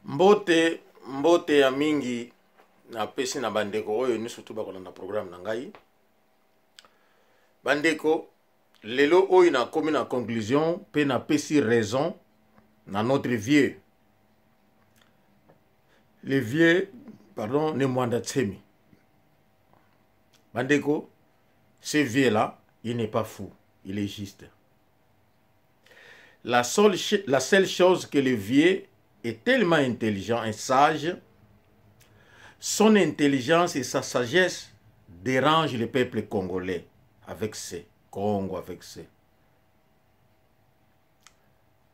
Mbote, mbote ya mingi napesi na bandeko oyo nyonso tu bakolanda programme na ngai. Bandeko, lelo oyo nakomi na conclusion mpe napesi raison na notre vieux, le vieux, pardon, Ne Mwanda Tsemi. Bandeko, ce vieux là, il n'est pas fou, il est juste. La seule, la seule chose que le vieux est tellement intelligent et sage, son intelligence et sa sagesse dérangent le peuple congolais avec ses Congo, avec ses.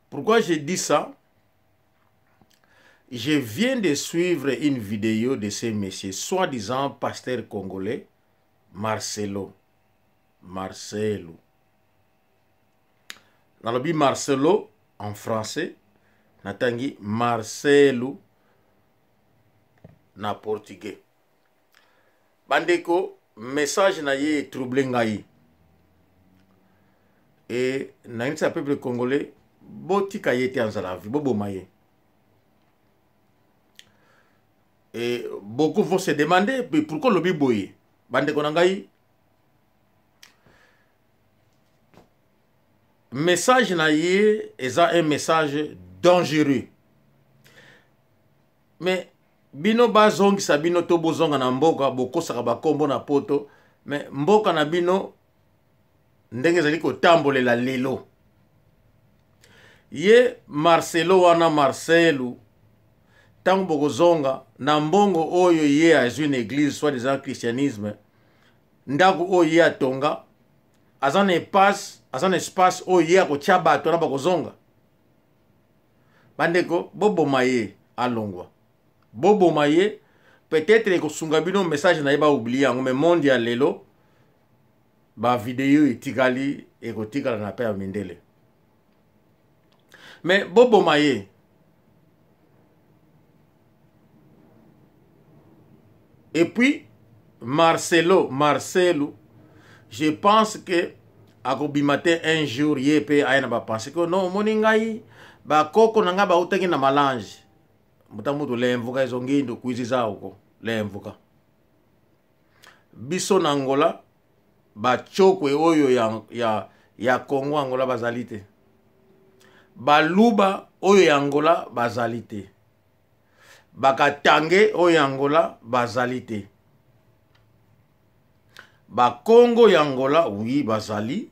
Pourquoi j'ai dit ça? Je viens de suivre une vidéo de ce monsieur, soi-disant pasteur congolais, Marcelo. Marcelo. Nalobi Marcelo en français, natangi Marcelo na portugais. Bandeko, message na ye trouble ngai. Et nayebisa peuple congolais, botika ye te azala vie, boboma ye. Et beaucoup vont se demander pourquoi lobi boye. Bandeko na ngai, message na ye eza un message dangereux. Mais bino bazongisa bino to bozonga na mboka, bokosaka bakombo na poto, mais mboka na bino ndenge ezali kotambolela lelo. Ye Marcelo wana, Marcelo, ntango bokozonga na mbongo oyo ye azwi na église, soit disant christianisme, ndako oyo ye atonga, aza na espace, aza na espace oyo ye akotia bato wana bakozonga. Bandeko, boboma ye alongwa, boboma ye, peut-être ekosunga bino message na ye ba oublier yango, mais monde ya lelo ba video etikali ekotikala na pe ya mindele. Mais boboma ye. Et puis Marcelo, Marcelo, je pense que akobima te un jour ye pe aya na ba penser que non, omoni ngai bakoko na ngai bautaki na malange muta mutu lemvuka ezo ngindu kuiziza uko lemvuka biso na Angola bachokwe oyo ya Congo Angola bazali te, baluba oyo ya Angola bazali te, bakatange oyo ya Angola bazali te, bakongo ya Angola oui bazali,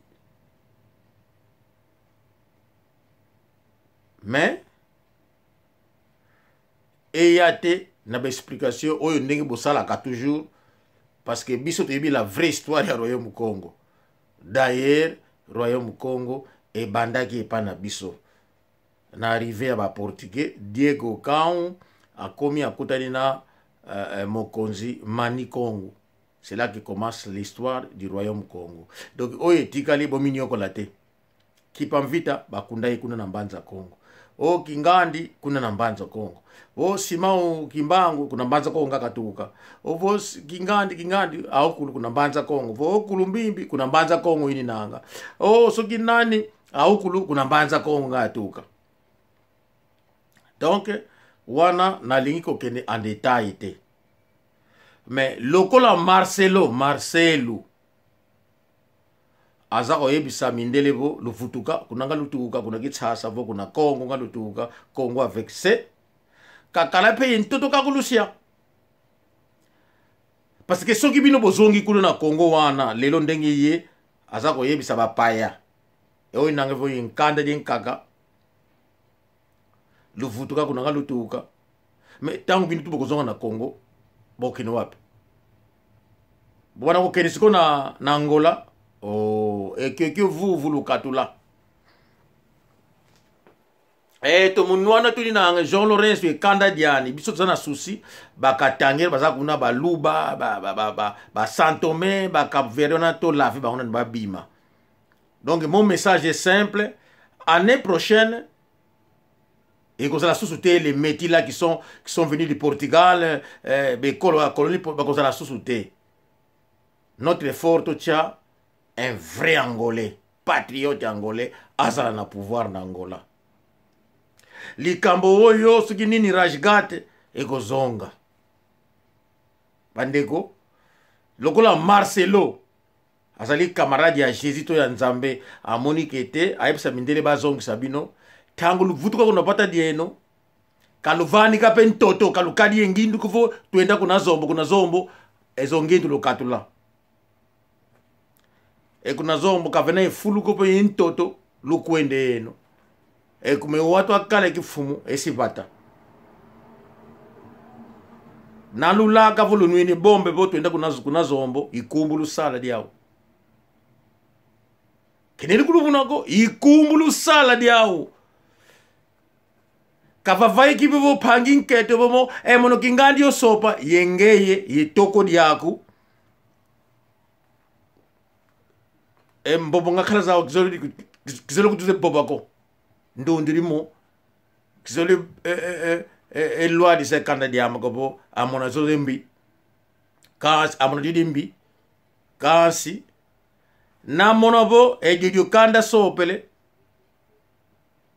mais eya te na ba explication oyo ndenge bosalaka toujours, parce que biso toyebi la vraie histoire ya Royaume Congo. D'ailleurs Royaume Congo ebandaki epa na biso na arrivée ya ba portugais. Diego Cão akomi akutani na mokonzi Mani Congo. C'est là que commence l'histoire du Royaume Congo. Donc oyo etikali bominiokola te. Kipamvita bakundaki kuna na Mbanza Congo. O Kingandi kuna na Mbanza Congo. O Simao Kimbangu kuna Mbanza Congo ngakatuka. O vo Kingandi Kingandi aokulu kuna Mbanza Congo. Vo Kulumbimbi kuna Mbanza Congo ini nanga. O soki nani aokulu kuna Mbanza Congo ngatuka. Donc wana nalingi kokende en détail te. Mais lokola Marcelo, Marcelo aza koyebisa mindele bo lufutuka kuna nga lutuka kuna kitsasa vo kuna Congo nga lutuka Congo avec C kakala pe ye ntoto kakulusia. Parce que soki bino bozongi kuna na Congo wana lelo ndenge ye aza koyebisa bapaya oyo nanga vo nkanda di nkaka lufutuka kuna nga lutuka, mais tango bino tu bokozonga na Congo bokende wapi? Bwana kokende siko na Angola. Oh, ekeke vuvu lukatula. Eh, to munwana tuni na Jean Lorenzo ekanda diani biso toza na souci bakatangeli baza kuna baluba ba Saint-Thomé ba Cap-Vert wana to laver bango nani babima. Donc mon message est simple, année prochaine ekozala susu te les métis là qui sont venus du Portugal, bekolo ya colonie bakozala susu te. Notre effort totia un vrai Angolais, patriote angolais azala na pouvoir na Angola. Likambo oyo soki nini Rajgate ekozonga. Bandeko, lokola Marcelo azali camarade ya Jésus to ya Nzambe, amoni ke te ayebisa mindele bazongisa bino ntango luvutuka kuna pata dieno kaluvanika mpe ntoto kalukali ye ngindu kuvo tuenda kuna zombo kuna zombo ezo ngindu lokatula ekuna zombo kavena efuluko mpe ye ntoto lukwende eno ekume watu akala ekifumu esivata nalulaka vulunwini bombe bo tuenda kuna, kuna zombo ikumbu lusala diawo keneli kuluvunako ikumbu lusala diawo kavavaiki vivo phangi nketo vomo emono kingandi yosopa yengeye yetoko diaku embobo ngakhala zawo kizolo kutuze bobako ndundi limo kizolo elwadi sekanda diama kopo amona zolo mbi kasi amona didi mbi kasi namona bo ejuju kanda sopele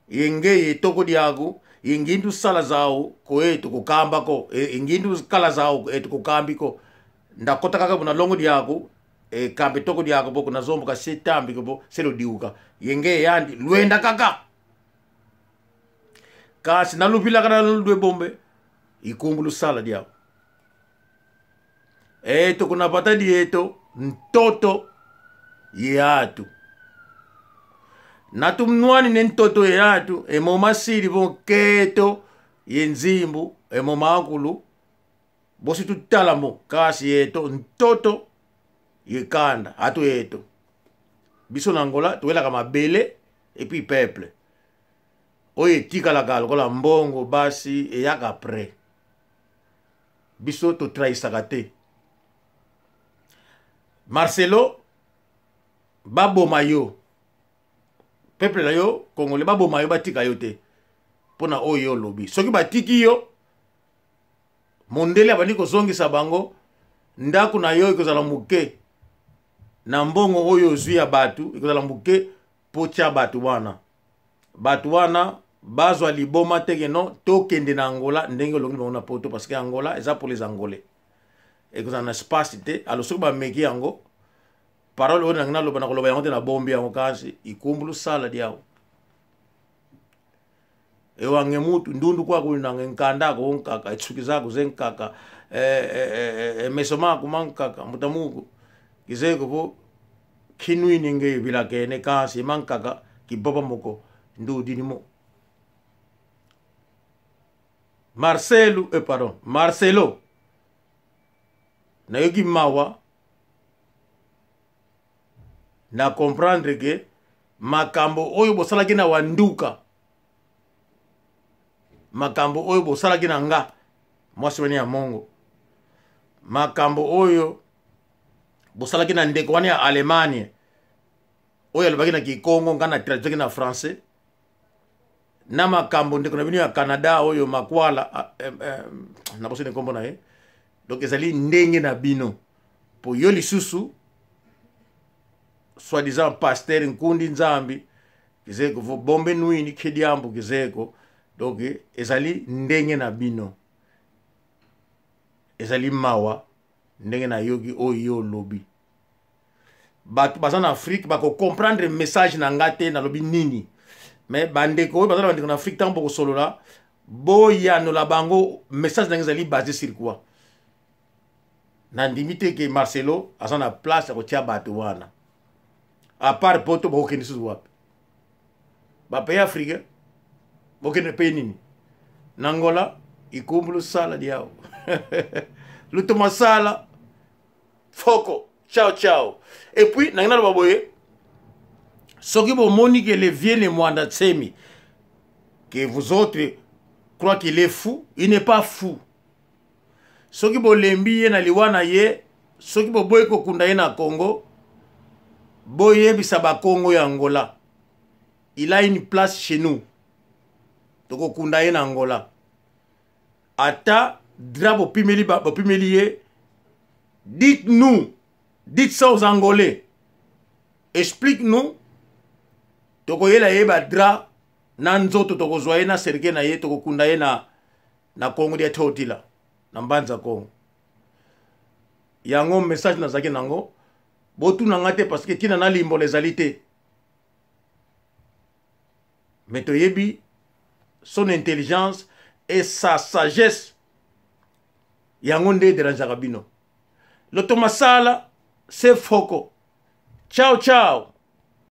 yenge yetoko diaku ingindu sala zawo ko etu kukambako ingindu kala zawo etu kukambiko ndakota kaka buna longo diaku e kambe toko diaku bo kuna zombo ka setambi ko selo diuka yenge yandi lwenda kaka kasi nalupila kana lwe bombe ikumbulu sala diaku eto kuna pata dieto ntoto yatu natumnwani ne ntoto yatu emomasili bonketo yenzimbu emomakulu bosi tutalamo kasi yeto ntoto yekanda atu yeto biso na Angola toyelaka mabele epuis peuple oyo etikalaka lokola mbongo basi eyaka après biso totrahisaka te Marcelo baboma yo peuple na yo congolais baboma yo batika yo te mpo na oyo yo olobi soki batiki yo mondele abandi kozongisa bango ndako na yo ekozala moke na mbongo oyo ozwi ya bato ekozala moke mpo tya bato wana bato wana bazwa liboma te ke non tokende na Angola ndenge olongi bango na poto parce que Angola eza pour les Angolais ekozala na espace te alo soki bameki yango parole oyo nangi naloba nakoloba yango te nabombi yango kasi ikumbu lusala diawo ewange mutu ndundu kwakulinange nkanda ako nkaka etsuki zako zenkaka emeso eh, eh, eh, mako mankaka mutamuku kizeko po kinwini nge vilakene kasi mankaka kiboba moko ndudinimo Marcelo eh, pardon Marcelo nayoki mawa na comprendre ke makambo oyo bosalaki na wanduka makambo oyo bosalaki na nga mwasi wani ya mongo makambo oyo bosalaki na ndeko wana ya allemagne oyo alobaki na kikongo nga na traduisaki na français na makambo ndeko na bino ya canada oyo makwala ah, eh, eh, nabosani nkombo na ye donc ezali ndenge na bino mpo yo lisusu soi-disant pasteur nkundi nzambi kizeko vo bombe nwini kidiambu kizeko donc ezali ndenge na bino ezali mawa ndenge nayoki oyo yo olobi bato baza na afrique bakocomprendre message na nga te nalobi nini me bandeko oyo baza na bandeko na afrique ntango bokosolola boyanola bango message na nga ezali base sur quoi nandimi te ke marcelo aza na place ya kotia bato wana à part poto bokokende susu wapi bapays africain bokende pays nini na angola ikumbu lusala diao lutumasala foko ciao ciao et puis nangi naloba boye soki bomoni ke le vieux ne mwanda tsemi que vous autres croient qu'il est fou il n'est pas fou soki bolembi ye na liwa na ye soki boboyi kokunda ye na congo boyebisa bakongo ya angola il a une place chez nous tokokunda ye na angola ata drap bopimeli bopimeli ye dites nous dites ça aux angolais explique nous tokoyela ye badra. Na nzoto tokozwa ye na cercueil na ye, tokokunda ye na Kongo dia Totila, na Mbanza Kongo. Yango message nazalaki nango, botuna nga te parce que ntina nalimbola ezali te. Mais toyebi son intelligence et sa sagesse, yango nde ederangeaka bino. Lotomasala se foko. Ciao ciao.